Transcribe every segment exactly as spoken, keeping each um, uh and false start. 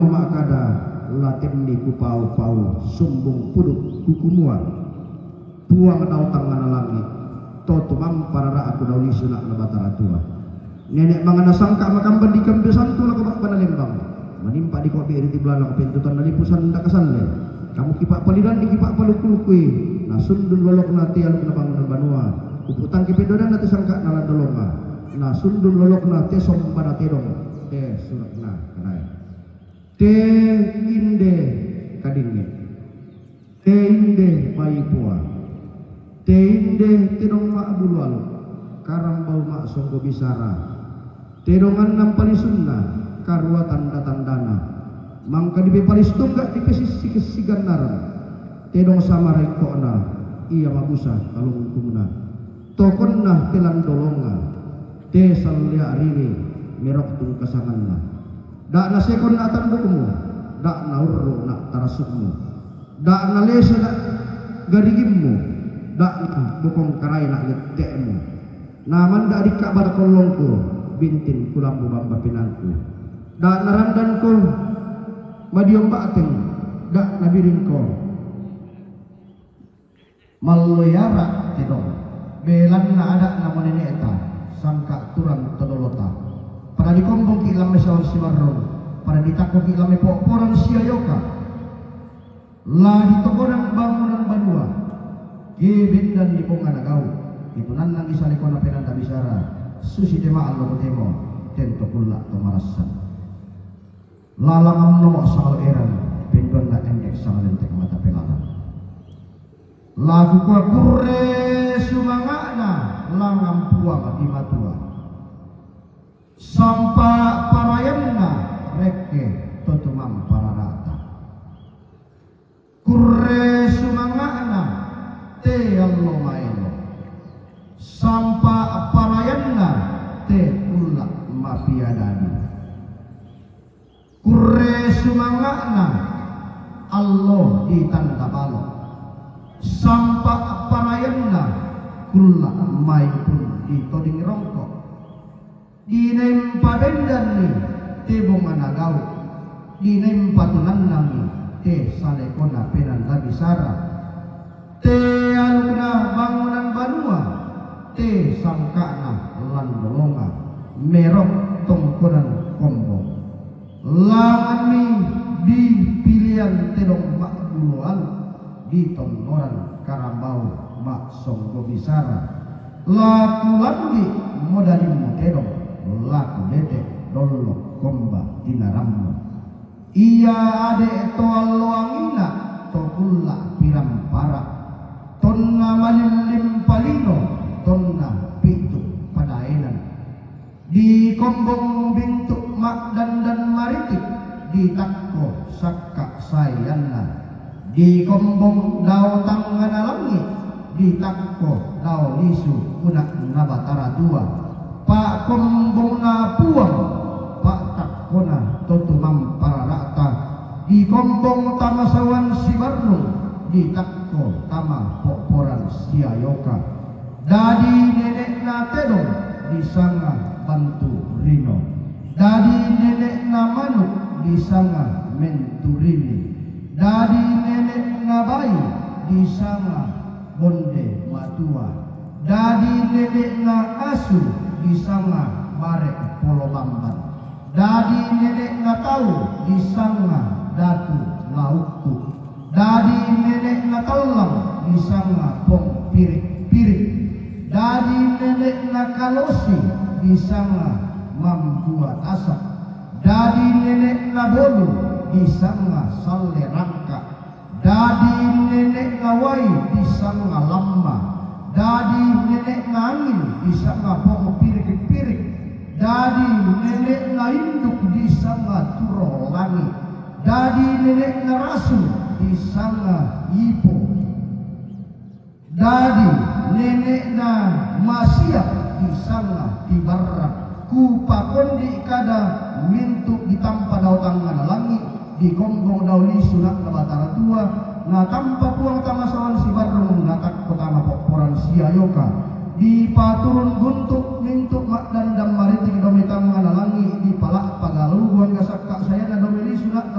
Ma'kada, latenni kupau-pau, sumbung puduk kukumua. Puang dao tangngana langi', to tumampara ra'ku dao lisu na' Nabatara Tua. Nene' mangana sangka' makamban di kambe santu lako ba'bana lembang. Manimpa di ko'bi riti bulana ko pentutan na lipusan daka salle. Kamu kipa'palidanni kipa'palukku-lukkui, na sundun lolokna te alukna bangunan banua. Kuputangki pendodanna te sangka'na landolonga, na sundun lolokna te sombana tedong, te sura'na kanae. Te inde kadingnge, te inde baipoa, te inde tedong ma'bulu alu, karambau ma'songgo bisara, tedong annang palisunna, karua tanda-tandana, mangka dipepalis tungga' dipesissi-kessi gannaran, tedong sama rengko'na, ia mabusa kalungkungna. Tokonna te landolonga, te sallia' riri merok tungkasanganna. Da' na sekonna tandukmu, da' na urru' na tarasukmu, da' na lese na garigimmu, da' na bokong karae na gette'mu. Na manda' dikka' bala kollongku, bintin kulambu bamba pinangku. Da' na randanku madiong ba'teng, da' na biringko malloyara' tedong, belanna ada'na monene'ta, sangka' turang todolota. Pada dikombongki' lamme sawan sibarrung, pada ditakkoki' lamme po'porang siayoka. La ditokodang bangunan banua, ke bendan ni pongana gau', itu nannang isalekona penanda bisara, susi te ma'allo temo, tento kulla' to marassan. Lalangan nomo sangalo eran, penduanna endek sangalentek mata pelalang. La kukua kurre sumanga'na langang puang di matua. Sampa parayanna rekke to tumampara ra'ta. Kurre sumanga'na te allo maelo. Sampa parayanna te kulla' mapiadadi. Kurre sumanga'na allo di tanda balo. Sampa parayanna kulla' maipun di toding rongko. Dinempa bendanni te bongana gau'. Dinempa tunannangi te salekona penanda bisara. Te alukna bangunan banua, te sangka'na landolonga, merok tongkonan kombong. Langanni di pilian tedong ma'bulu alu, di tonnoran karambau ma'songgo bisara. La kulandi modalimmu tedong, la kudete dollo komba dinarammu. Ia ade' to alloangina to kulla' pirampara, tonna malillim palino, tonna pitu padaenan. Di kombong bintu' ma'dandan maritik, di takko sakka' saeanna. Di kombong dao tangngana langi', di takko dao lisu una' Nabatara Tua. Pa'kombongna Puang, pa'takkona to tumampara ra'ta. Di kombong tama sawan sibarrung, di takko tama po'porang siayoka. Dadi nene'na tedong disanga Bantu Rino. Dadi nene'na manuk disanga Menturini. Dadi nene'na bai disanga Bonde Matua. Dadi nene'na asu disanga Bare Polobamban. Dadi nene'na tau disanga Datu Laukku. Dadi nene'na tallang disanga Pong Pirik-pirik. Dadi nene'na kalosi disanga Mambua Tasak. Dadi nene'na bolu disanga Salle Rangka. Dadi nene'na wai disanga Lamma. Dadi nene'na angin disanga Pong Pirik-pirik. Dadi nene'na induk disanga Turo Langi. Dadi nene'na rasu disanga Ipo. Dadi nene'na masia disanga Tibarra. Kupakondi kada mintu' ditampa dao tangngana langi', dikombong dao lisu una' Nabatara Tua, natampa Puang tama sawan sibarrung, natakko tama po'porang siayoka. Dipaturun buntu' mintu' ma'dandan maritik dao mai tangngana langi', dipala'pa galubuan gasakka' saeanna dao mai lisu una'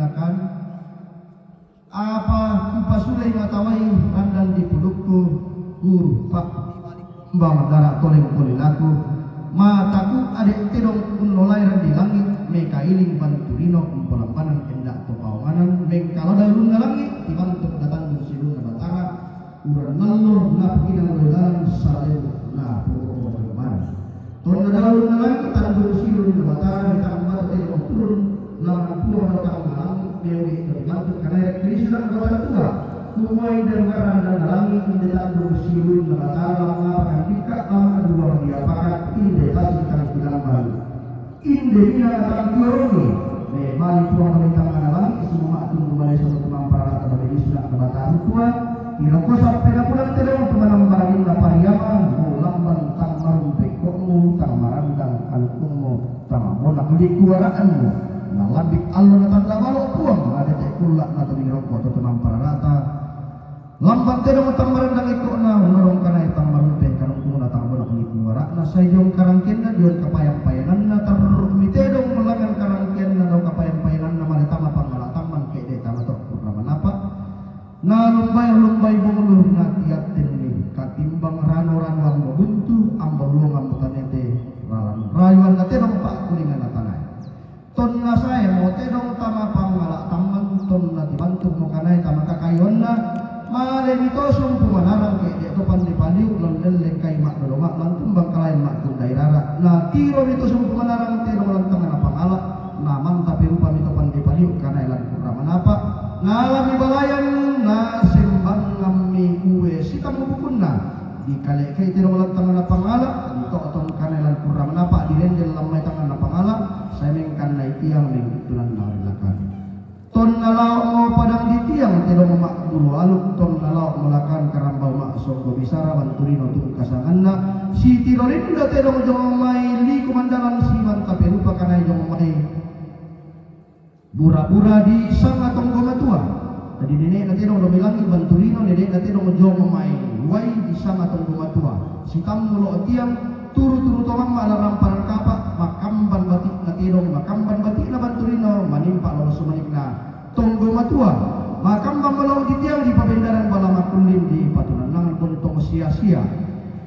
Kan apa kupasulei matawai randan di pudukku, ku pa bang dara toleng kolilaku, mataku adek tedong unnolai randi langit, mekailing banturino umpolambanan endak topaonganan, mengkalada ulunna langit, tibantuk datang silunna Batara, uran nallo, napukinang dalan saleu, napurung. Tonna daun na langit tandu silun na Batara di tangga tedong turun, langan Puang na tangga langit, mewi dari bantuk kanai Krisna na Batara tua. Kumai dari ngaran na langit, inde tandu silun na Batara, mengapa kan dika, ama dua dia pakat, inde pasti tangkilang baru. Inde mina tangkioroni, me bali Puang na tangga langit, semua matung kumai sama tumang parata dari Krisna na Batara tua. Ira ko sampai na pulang tedong tu manambarin na pariama, mu lamban tang marumpe kokmu, tang marandang kalukungmu, tang bonak likuaraanmu. Na lambik allo na tanda balo Puang, na dete kulak na tadi rokok tu tumang pararata. Lamban tedong tang marandang ikokna, unarong kanai tang marumpe kalukungna tang bonak likuarana, sai diong karangkenna, diong kapayang-payananna, terruk mi tedong langan karangkenna, dau kapayang-payananna, male tama pangala tamman kede tama tokkur na manapa. Na lumbai-lumbai bonglu na tiattenni, katimbang rano-rano ambo buntu, ambo luong ambo tanete, ralan rayuan na tedong pakkulingan na tanai. Tonna sae mo tedong tama pangala tamman, tonna tibantuk mo kanai tama kakayonna, male mito sumpu manarang ke dia to pande paliu lan lelleng kai mak dodoma lan tumbang kalain mak kundai rara. Na tiro mito sumpu manarang tedong lan tangana pangala, na manta perupa mito pande paliu kanai lan kurra manapa. Ngalami balayan na sembangami uwe sitammu bukunna. Di kalekai tedong lan tangana pangala, di to'tong kanai lan kurra manapa, di rendel lammai tangana pangala, sai mengkannai tiang mengtunanna rilakan. Tonna lao mo padang di tiang tedong mak bulu aluk, tonna lao mo lakan karambau mak songgo bisara banturino tungkasanganna, sitiro linda tedong jong mai liku mandalan simanta perupa kanai jong mai. Bura-bura di sanga tonggo matua. Jadi nenekna tedong domi langit banturino, nenekna tedong jong mai wai di sanga tonggo matua. Sitammu lo tiang, turu-turu tomamma ala ramparan kapa, makamban batikna tedong, makamban batikna banturino, manimpa lolo sumanikna tonggo matua. Makamban malo di tiang di pabendaran bala makullin di patunanangan kontong sia-sia.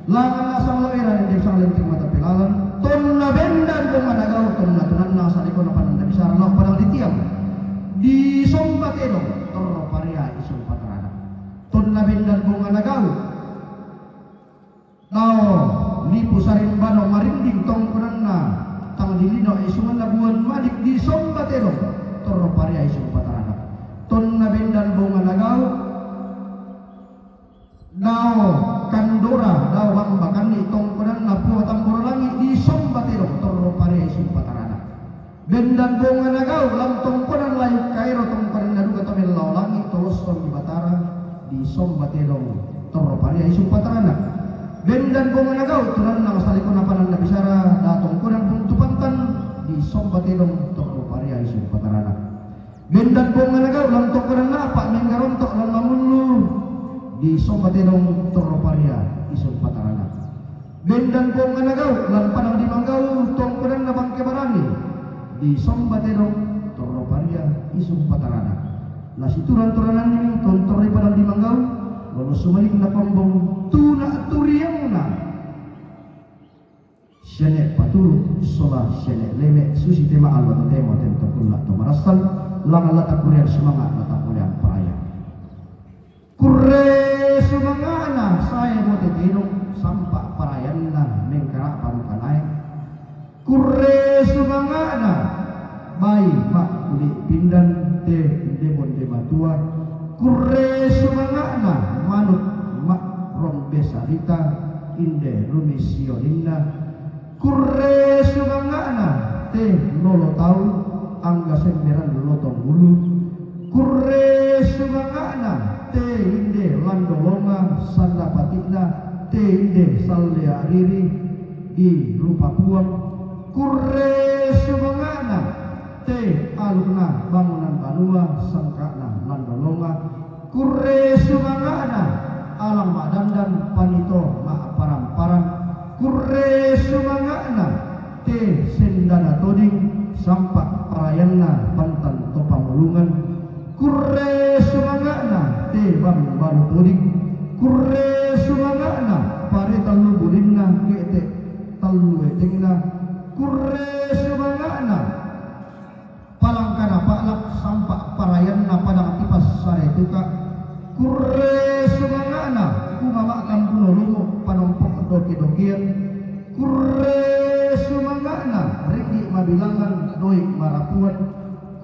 Langan asang lo era yang sang lenteng mata pelalan, tonna bendan bonga nagau, tonna tunanna salikona pananda bisara lao padang di tiang. Di somba tedong, torro paria isung patarana. Tonna bendan bonga nagau. Dao, lipu sarimbano marinding tongkonanna, tang dilino isunganna buan madik di somba tedong, torro paria isung patarana. Tonna bendan bonga nagau, Dao kandora, dao bambakanni tongkonanna Puang Tambora Langi di somba tedong torro paria isung patarana. Bendan bonga nagau lan tongkonan layuk kaero tongkonanna duka to mellao langi tolosson di Batara di somba tedong torro paria isung patarana. Bendan bonga nagau tunanna masalikona pananda bisara da tongkonan buntu pantan di somba tedong torro paria isung patarana. Bendan bonga nagau lan tongkonan napa menggarontok lan mamullu di somba tedong torro paria isung patarana. Bendan bonga nagau lan padang di manggau tongkonanna bangke barani di somba tedong torro paria isung patarana. Na situran-turananni tontorri padang di manggau, lolo sumalikna kombong tuna turiangna. Siane paturu sola siane leme susi tema Allah totemo tento kulla to marassan lang Allah takurian semangat na takulian paraya. Kurre sumanga'na sae mo tetedong sampa parayanna mengkara parukanai. Kurre sumanga'na bai mak kuli pindan te inde bonde matua. Kurre sumanga'na manuk mak rombe salita inde rumi siolinna. Kurre sumanga'na te lolo tau angga semmeran lotong ulu. Kurre sumanga'na te inde landolonga sanda patikna te inde sallea riri di rupa Puang. Kurre sumanga'na te alukna bangunan banua sangka'na landolonga. Kurre sumanga'na alang ma'dandan panito ma'paran-paran. Kurre sumanga'na te sendana toding sampa parayanna pantan topang Lungan. Kurre sumanga'na te bang balu tuding. Kurre sumanga'na pare tallu bulinna gete tallu etengna. Kurre sumanga'na palangkana pa'lak sampa parayanna padang tipassare tuka. Kurre sumanga'na umama kampuno lumu panompo doke-dokean. Kurre sumanga'na ringgi mabilangan doi marapuan.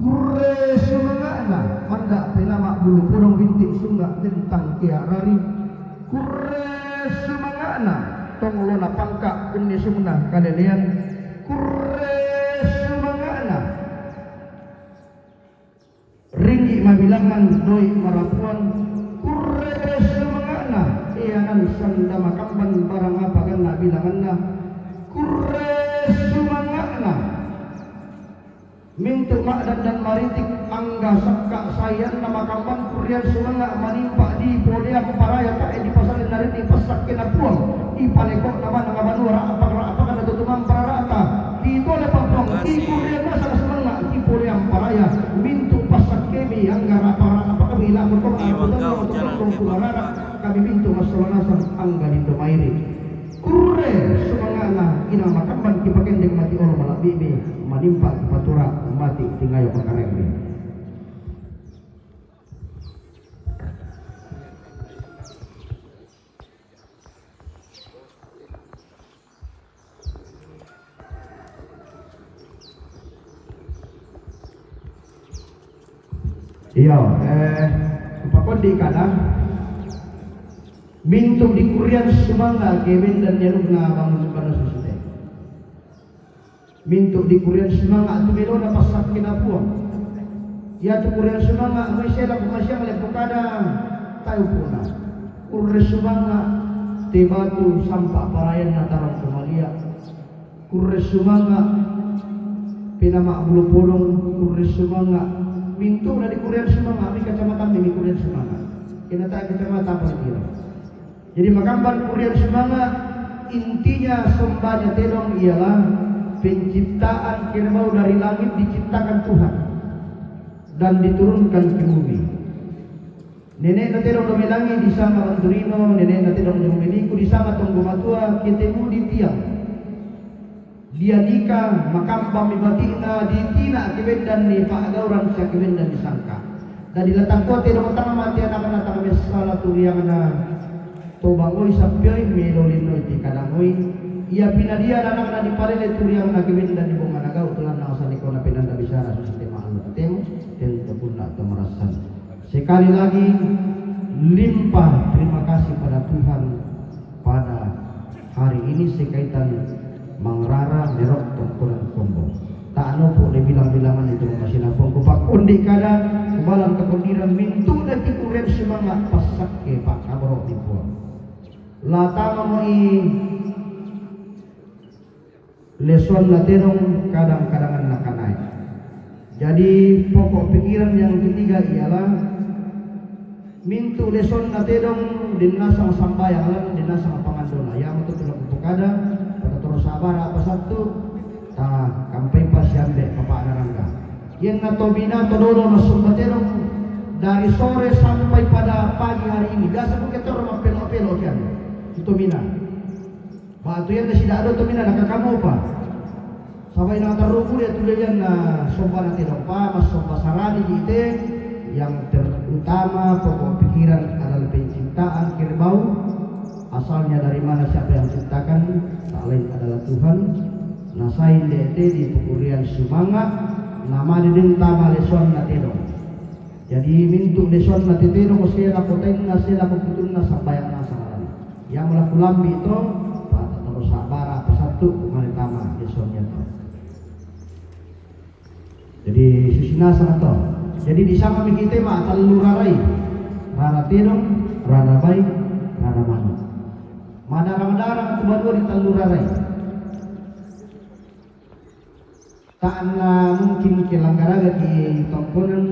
Kurre sumanga'na manda penama bulu pudong binti sunga gentang kea rari. Kurre sumanga'na tong lona pangka unni sumna kalelean. Kurre sumanga'na ringgi mabilangan doi marapuan. Kurre sumanga'na eanan sanda makamban barang apa ganna bilanganna. Kurre sumanga'na mintu ma'dandan maritik angga sakka sayanna makamban. Kurrean sumanga manimpa di polean paraya ta'e di pasale narinni passakkena Puang. Ipaleko'na manang banua ra'pak-ra'pakna to tumampa rara'ta. Ditole pa Puang, di kurrean nasang sumanga di polean paraya. Mintu passakkemi angga ra'pak-ra'pakmi lako to angkutang to marara. Kami mintu massola nasang angga lindo mairi. Kurre sumanga'na inang makamban kipakendek mati olo malabbi'mi manimpa kipatura mati tingayo makarengmi. Iyo, eh, upakondi kada mintu di kurrean sumanga ke bendan dialukna bangun sumbanna susite. Mintu di kurrean sumanga tu melona passakkena Puang. Iatu kurrean sumanga mai sela kumasiang lepo kada tau puna. Kurre sumanga te batu sampa parayanna tarang kumalia. Kurre sumanga penama bulu pudong. Kurre sumanga mintu na di kurrean sumanga mi kacamatan mi kurrean sumanga. Kena tak kacamatan apa kira. Jadi makamban kurrean sumanga, intinya sombanya tedong ialah penciptaan kerbau dari langit diciptakan Tuhan dan diturunkan ke bumi. Nene'na tedong Domelangi disanga Manturino, nene'na tedong Domeniku disanga Tonggo Matua, ketemu di tiang. Dia nika makambang mi bati'na di tina kebendan ni pa'gauran sia kebendan ni sangka. Dadi latangkua tedong tama mati anakna tang messala turiangna to bangoi sappioi melo linnoi ti kadangoi. Ia pinadia anakna dipalele turiangna kebendan ni bongana gau tulanna osanikona penanda bisara susite ma'allu temu tentu punna to marassan. Sekali lagi limpah terima kasih pada Tuhan pada hari ini sekaitan mangrara merok tongkonan kombong. Tak nopo de bilang-bilangan itu masih napong kupak undi kada kubalan kependiran mintu dan tiku rep semangat pasakke pak kaborok di puang. Latama mo i Lesonna tedong kadang-kadangan nakanaik. Jadi pokok pikiran yang ketiga ialah mintu lesonna tedong dinnasang sambayang lan dinnasang pangandona. Ia matu pila kupukada pada toro sabara apa sattu ta kampai pasiambe papana rangga. Ianna to bina to dolo massumba tedong dari sore sampai pada pagi hari ini. Biasa kuke toro mappelo-pelo kian. Itu mina. Batu ianna sidado to mina nakakamopa. Saba ina tarruku dia tu lianna sombana tedong pa massomba sarani di ite yang terutama pokok pikiran adalah penciptaan kerbau. Asalnya dari mana siapa yang ciptakan? Tak lain adalah Tuhan. Nasain dete di pukurian sumanga nama didin tama lesonna tedong. Jadi mintu lesonna tetedong sela kotainna sela koputunna sambayang nasang. Ia mula kulambi to pata toro sabara pasattu kumari tama lesonna to. Jadi susinasa to. Jadi disama mikite ma tallu rarai. Rara tedong, rara bai, rara manu. Madarang-darang tu banua di tallu rarai. Ta'na mungkin ke langgaraga ki tongkonan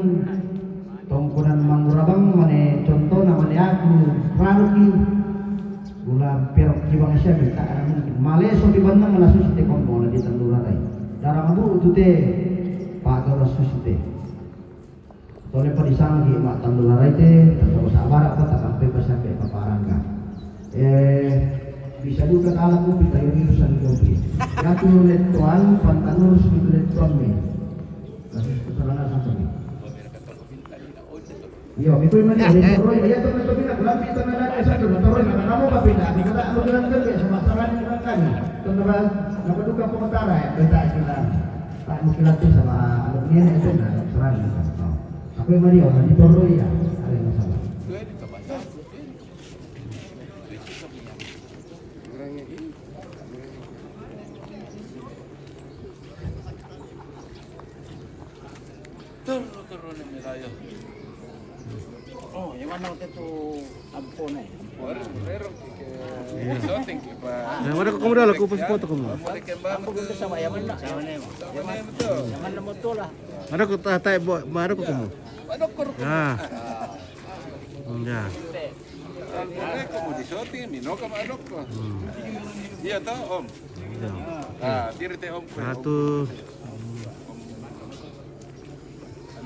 tongkonan mangurabang mane contohna mane aku raruki gula perok ki bangsa mi ta'na mungkin maleso di bannang na susi te kombo na di tandurarai darang bu tu te pagawa susi te. Tole pa di sana ki ma tandu larai te, tandu sa bara pa takampe pa sampe pa parangga. Eh, bisa duka kala kupi tayo di sana kupi. Yatu lettuan, pantanus gitu lettuan mi. Kasus keterangan satu mi. Iyo, mi kuy mani, ini toroi, iya to, to pina, kulampi to na nani satu, toroi na kamu pa pina, di kata aku bilang kerja sama sama ni orang kami. Tunda ba, napa duka pengutara ya, beta kita. Tak mungkin latih sama anak nenek itu na, serang gitu. Aku yang mani, orang di toroi ya, ada yang masalah. Turu, turu ni Mirayo. Oh, yang mana waktu itu ampun eh. Iya. Shooting, Pak. Nah, mana kau kemudian aku pas foto kamu. Ampun itu sama yang mana? Sama ni. Yang mana? Yang mana motor lah? Mana kau tak tak buat, mana kau kamu? Mana kau? Ah. Ya. Kamu di shooting, mino kamu adok. Hmm. Iya toh, Om. Iya. Ah, diri teh Om. Satu.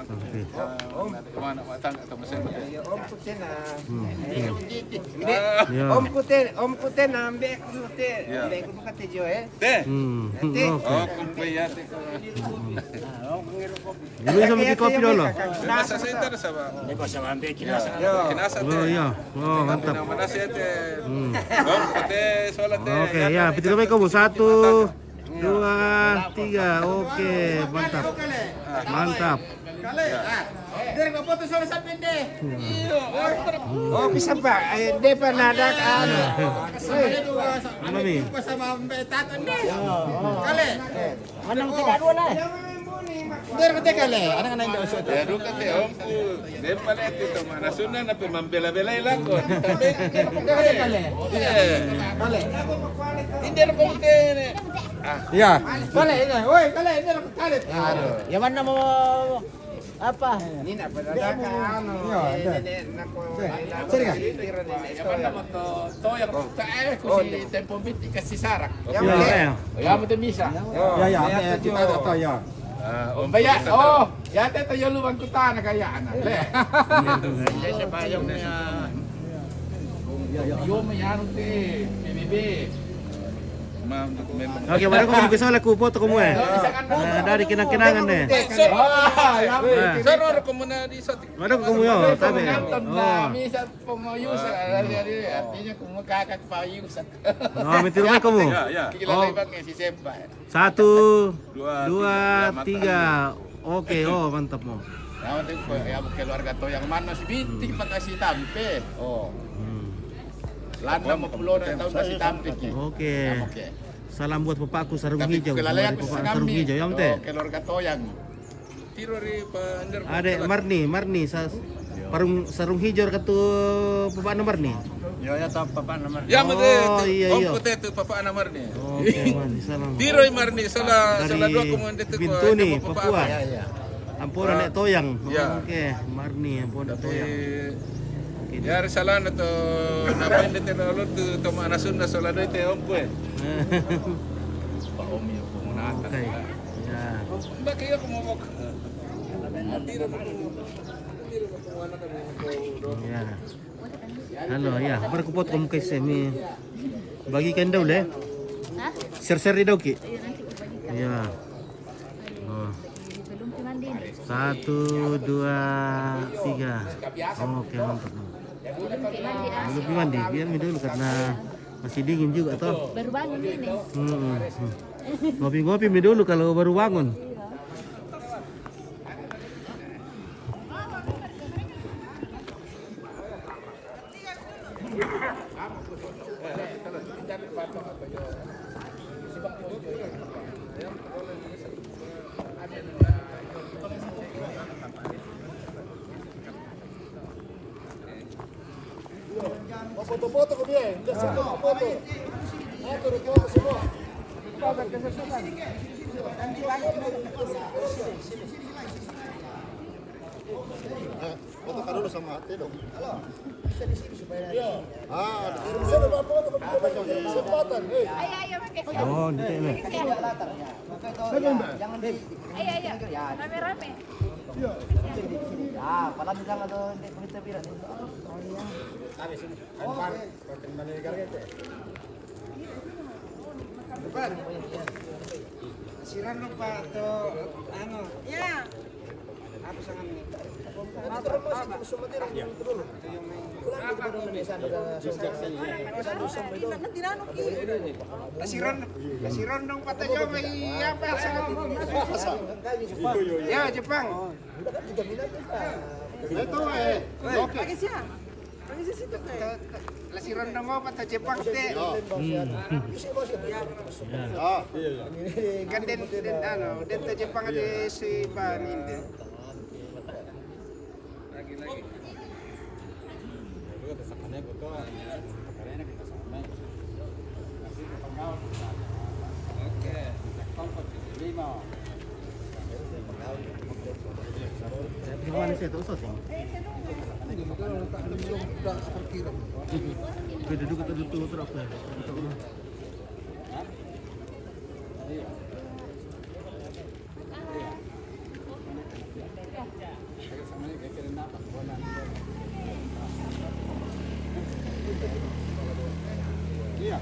Oke. Om, mana matang atau mesin? Iya, Om Putin ah. Hmm. Iya. Om Putin, Om Putin ambil aku teh. Iya. Ambil aku buka teh jo eh. Teh. Hmm. Teh. Oke. Oh, kumpe ya teh. Ah, Om ngiru kopi. Ini sama bikin kopi dulu. Masa saya ntar sama. Ini kok sama ambil kinasa. Yo. Kinasa teh. Oh iya. Oh, mantap. Nama nasi ya teh. Hmm. Om, teh, solat teh. Oke, ya, pintu kami kamu satu. Dua, tiga, oke, mantap. Mantap. Oh, bisa, Pak. Eh, dia pernah ada, anu. Mami. Kale. Mana kita dua lah. Dia kata kale, ada kena indah usut. Ya, duka teh, Om. Dia pale itu mana Sunda, tapi membela-belai lah, kok. Kale. Iya. Kale. Ini ada komitene. Ah. Iya. Kale, ini. Woi, kale, ini ada kale. Aduh. Yang mana mau apa? Ini nak berada kan, anu. Iya, eh, ada. Nenek nak. Sini, sini, kan? Yang mana mau to, to yang tak eh, kusi tempo miti kasih sarak. Iya, iya. Ya, betul bisa. Ya, ya, ya, kita ada to, ya. Ah, Om Baya, Putin. Oh, ya, teh, teh, ya, lu bangkutan, kaya, anak. Le. Ya, siapa yang punya? Yo, me, ya, anu, teh, P B B. Oke, mana kau bisa lah, ku foto kamu, eh. Nah, dari kenang-kenangan, deh. Ah, ya, eh. Sana ada kamu na di satu. Mana kau kamu, yo, tapi. Nah, bisa pengoyus, artinya kamu kakak payus. Oh, minta rumah kamu? Ya, ya. Gila, oh. Lagi pakai si Sempa. Satu, dua, dua, tiga, tiga. Mantap. Oke, oh, mantap, mo. Yang penting, ya, keluarga to yang mana si Binti, hmm, pakai si Tampe. Oh. Hmm. Landa mau pulau dan tahu si Tampe, ki. Oke. Ya, oke. Salam buat bapakku Sarung Hijau. Buat Bapak Sarung Hijau, ya, Om teh. Oh, keluarga to yang. Tiro ri pa Ander. Ade Marni, Marni, sa-, parung, Sarung Hijau katu Bapak Marni. Yo, ya, tau Bapak Marni. Ya, oh, iya, iya. Om Pute tu Bapak Marni. Oke, Marni, salam. Tiro i Marni, salah, dari salah dua komandan tu Bintuni, Papua. Ya, ya. Ampun, ah, Nek Toyang. Ya. Oke, Marni, ampun, Nek Toyang. Oke. Ya, salah na to, na pende te lalu tu, to mana Sunda, salah doi te Om Pue. Pak Om, ya, pemenang. Oke. Ya. Mbak, kaya aku mau. Ya. Halo, ya, baru ku potong ke semi. Bagikan dulu, eh. Hah? Share-share di doki. Iya, nanti ku bagikan. Ya. Oh. Belum mandi nih. Satu, dua, tiga. Oke, mantap. Belum mandi, ah. Belum mandi, biar mi dulu karena masih dingin juga, toh. Baru bangun ini. Hmm, hmm. Ngopi-ngopi mi dulu kalau baru bangun. Foto-foto ko dia, dia semua foto. Foto, foto semua. Eh, foto ka dulu sama Tedong. Iya. Ah, kesempatan, eh. Ayo, ayo, pakai. Oh, nanti, nih. Jangan di, ayo, ayo. Rame-rame. Iya. Malam di sana tuh, di Pemitar Pira nih. Oh iya. Siran lupa tuh, anu. Ya. Apa sangan ini? Apa? Apa? Nanti nanu. Siran, siran dong, patah jauh, iya, apa sangan ini? Ya, Jepang. Itu, eh, oke. Pakai siapa? Pakai siapa? Lasi rondong apa ta Jepang te? Hmm. Ya. Oh, iya, iya. Kan den, den, anu, den ta Jepang de si Bani de. Lagi, lagi. Pwede doon ka doon sa. Iya.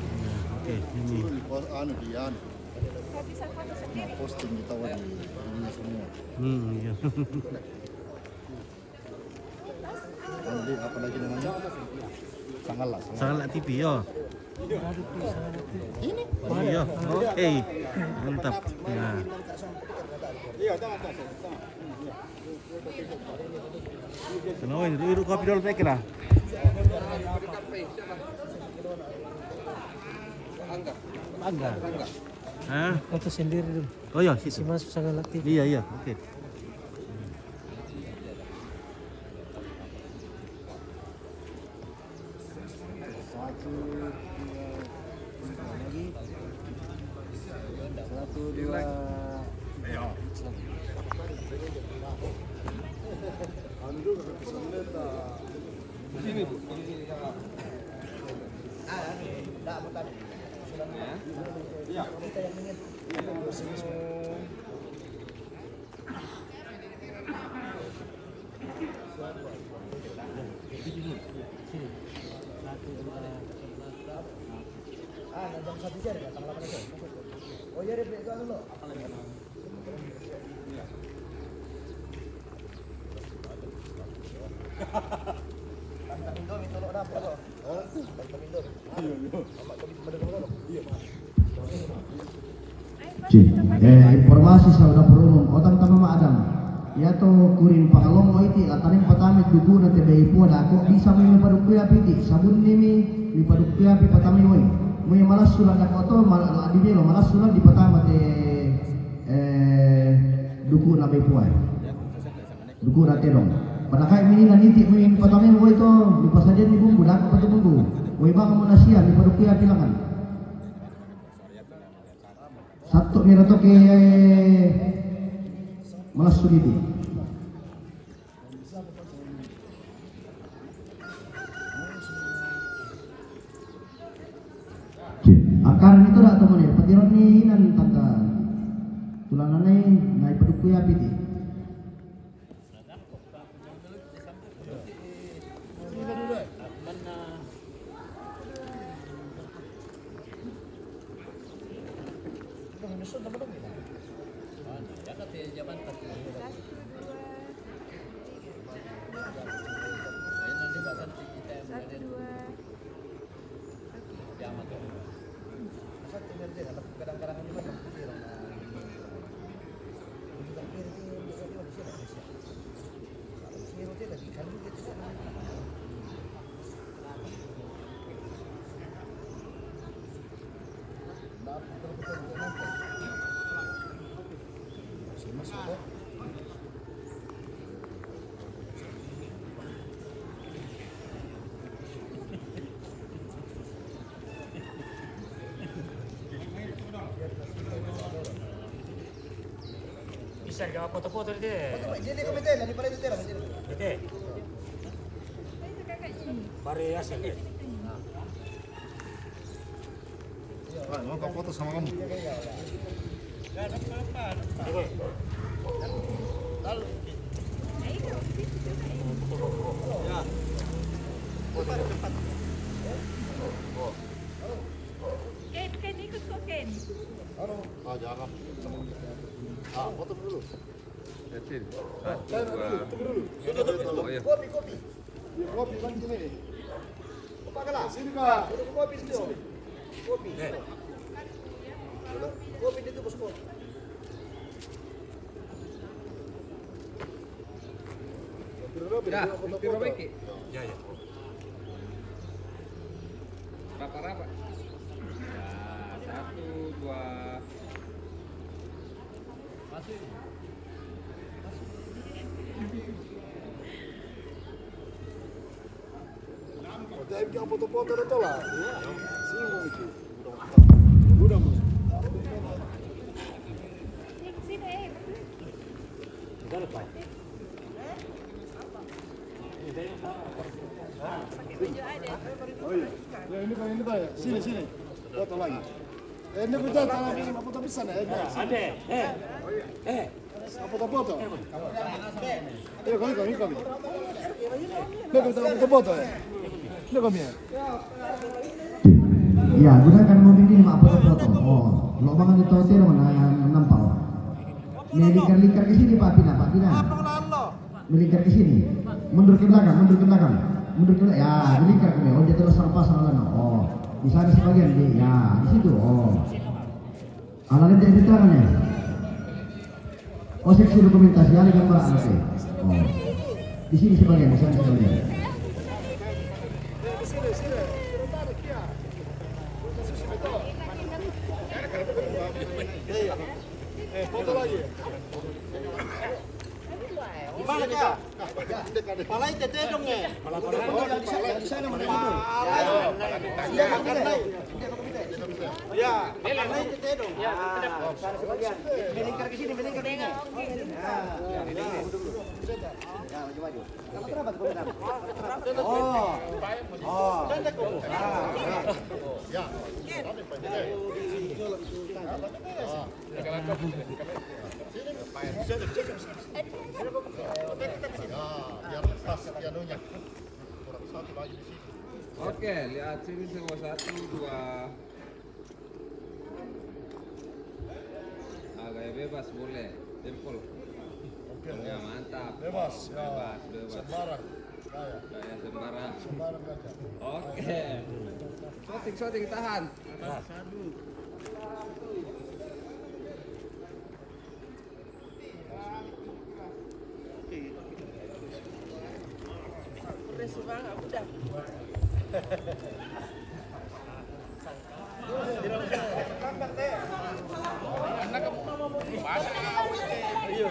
Oke, ini. Anu, di anu. Nah, posting kita di ini semua. Hmm, iya. Anu, di apa lagi namanya? Sangala, Sangala. Sangala T V, ya. Ini? Oh, iya. Oke. Mantap. Nah. Iya, jangan, jangan, jangan. Kenapa ini? Dulu kopi dulu, saya kira. Angga. Angga. Hah? Foto sendiri dulu. Oh iya, situ. Si Mas Sangala T V. Iya, iya, oke. Satu, dua, lagi. Satu, dua. Ayo. Sini, Bu. Iya. Ci. Eh, informasi sa uda parumum, otang tama ma Adam. Iya to kurin pakalongo iti, ataning patami duku na te bai pua dako, bisa mi padukui api iti, sabun ni mi, mi padukui api patami moi. Moi malas sulan dako to, mal-, di belo, malas sulan di patama te, eh, duku na bai pua. Duku na tedong. Panakai mini na niti mui patami mo ito, mi pasadian ni bumbu, dako patu bumbu. Mui bang mo nasia, mi paduku ya pilangan. Satu mi rato ke malas sudidi. Akar itu dah teman ya, petiran ni inan tangka. Tulangan ni, nai paduku ya piti. Bisa juga foto-foto di sini. Di sini. Pare asal deh. Ah, mau foto sama kamu. Lalu. Foto dulu. Liatin. Satu, dua. Tunggu dulu. Oh, iya. Kopi, kopi. Iya, kopi, bang, sini. Kopi, kalah. Sini, Kak. Duduk kopi di situ. Kopi. Kopi di situ, bos, kopi. Kopi dulu, ya, kopi dulu, Pak. Ya, ya. Rapa-rapa. Ya, satu, dua. Masih. Masih. Hotel yang foto-foto ada tola. Singgung itu. Udah, Mas. Udah lepas. Oh, iya. Ya, ini Pak, ini Pak, ya. Sini, sini. Foto lagi. Eh, ini kita tanah ini apa tapi sana ya. Ada. Eh. Eh. Apa foto-foto? Iya, kami, kami, kami. Ini kita foto-foto ya. Ini kami ya. Ya, gunakan mobil ini, Mak, foto-foto. Oh, lo bangun di hotel mana nampak? Ini lingkar-lingkar ke sini, Pak Pina, Pak Pina. Melingkar ke sini. Mundur ke belakang, mundur ke belakang. Mundur ke belakang. Ya, melingkar ke belakang. Oh, dia terus pasang sana. Oh, di sana sebagian dia. Ya, di situ. Oh. Anak dia di tangan ya. Oh, seksi dokumentasi, ada gambar anak ya. Oh. Di sini sebagian, di sana sebagian. Eh, foto lagi. Di mana, Kak? Palai tete dong, eh. Palai. Ya, palai tete dong. Ya, palai tete dong. Ya, sana sebagian. Melingkar ke sini, melingkar ke sini. Ya, ya, maju, maju. Kalau berapa tuh, berapa? Oh. Oh. Ya. Ya, biar pas pianonya. Kurang satu lagi di sini. Oke, lihat sini semua, satu, dua. Ah, gaya bebas boleh, tempel. Oke, ya, mantap. Bebas, ya. Bebas, bebas. Sembarang. Gaya. Gaya sembarang. Sembarang aja. Oke. Syuting, syuting, tahan. Ya. Iya.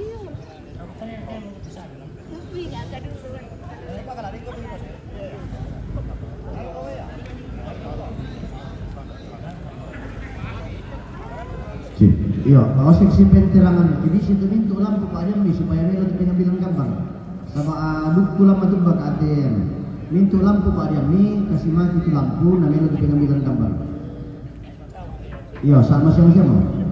Iya. Tapi nggak ada dulu. Iya, bawa seksi penerangan. Jadi, situ mintu lampu, Pak Jambi, supaya melo tu pengambilan gambar. Sama, ah, dukku lama tu bak A T M. Mintu lampu, Pak Jambi, kasih mati tu lampu, na melo tu pengambilan gambar. Iya, sama-sama.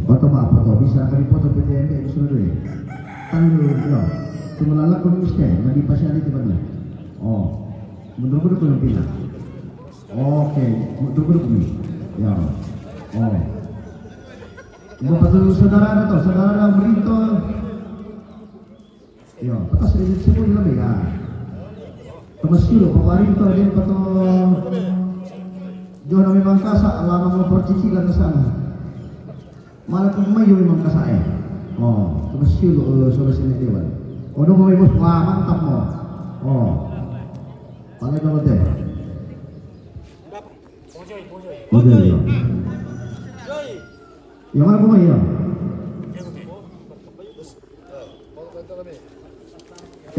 Foto, maaf, foto. Bisa kami foto P T M B di sana dulu ya? Tahu, ya. Tunggu lalak pun mesti, nanti pasti ada di mana. Oh. Mundur-mundur ko pindah. Oke, mundur-mundur ko. Ya. Oh. Bapak tu saudara ada tu, saudara ada merintah. Iya, patas ini semua ini lebih ya. Termasuk lo, Bapak Rinto, dia pato. Dia namanya Mangkasa, lama mau percicilan ke sana. Malah tu mai yo memang Mangkasa eh. Oh, termasuk lo, eh, sore sini dia, Bang. Oh, dia mau ibu, wah, mantap mau. Oh. Paling kalau deh. Oke, iya. Yang mana rumah ya?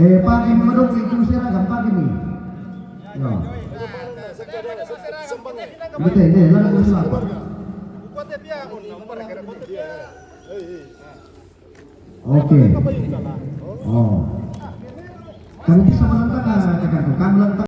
Eh, pagi ni madung itu seragam pagi ni. Ya. Betul, ni, lalu ke selapa. Oke. Oh. Kamu bisa menentang, ah, kakakku? Kamu menentang.